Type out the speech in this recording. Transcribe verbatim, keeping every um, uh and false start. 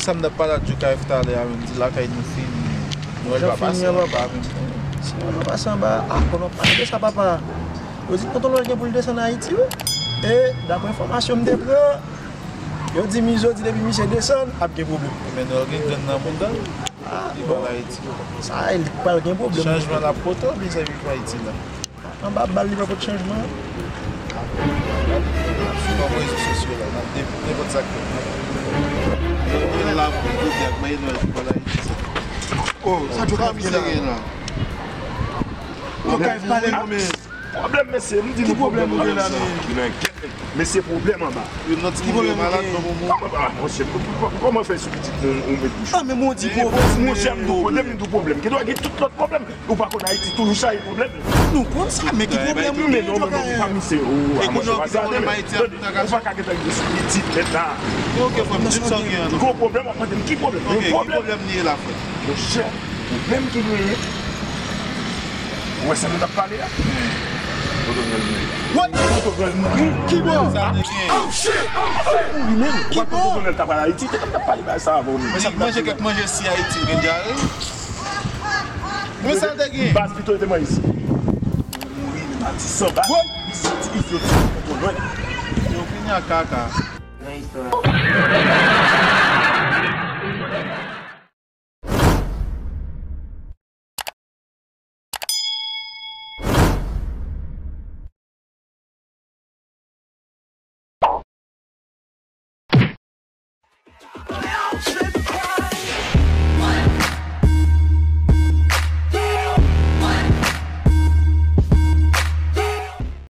Sa m t ap pale ak Djoukayev talè a menm, di lakay nou fini. Nou wè l pa pase anba menm. Si nou pa pase anba, ah, konnen w pale de sa, papa. Yo di tonton Nwèl gen pou l desann Ayiti, wi. E, daprè enfòmasyon m te pran, yo di Mizo di depi misye desann, ap gen pwoblèm. Men Nwèl gen grenn nan mouda l. Ah, li pral Ayiti. Sa, li pral gen pwoblèm. Chanjman l ap pote oubyen sa li pou Ayiti la? Anba bal li pa pot chanjman. N ap swiv nan rezo sosyo la, n ap de nenpòt sa k fèt. Gen la pou kote ak Mayenòl ki pral Ayiti sa. Oh, sa Djoukayev gen la? Djoukayev pale non men. Pwoblèm mesye, m di nou pwoblèm ou gen la men. Men gen, mesye pwoblèm anba. Ki pwoblèm ou gen? Ah, monchè, kòman fè sou pitit mwen ou met bouch? Ah, men mwen di pwoblèm. Monchè, m di pwoblèm, m di pwoblèm. Gen dwa gen tout lòt pwoblèm. Ou pa konn Ayiti toujou chaje pwoblèm. Nou konn sa, men ki pwoblèm ou gen, Djoukayev? Pa misye, ou pa ka gentan rive sou pitit nèt la. Ok, frè m, di m sa w gen an. Gwo pwoblèm, w ap mande m ki pwoblèm? Ok, ki pwoblèm li ye la, frè? Monchè, pwoblèm ki genyen. Ou wè sa nou t ap pale a? Poto Nwèl mouri. What? Poto Nwèl mouri. Ki bò? Sa te gen. Oh shit! Oh shit! Mouri menm. Ki bò? Poto Nwèl t ap al Ayiti, te t ap pale bagay sa avan ou menm. Manje kèk manje si Ayiti, ou gen dyare? Men sa l te gen. Baz pito te mwen isi. Mouri, li pati san bal. Li soti, li soti, li konprann mwen. Yo fini ak kaka.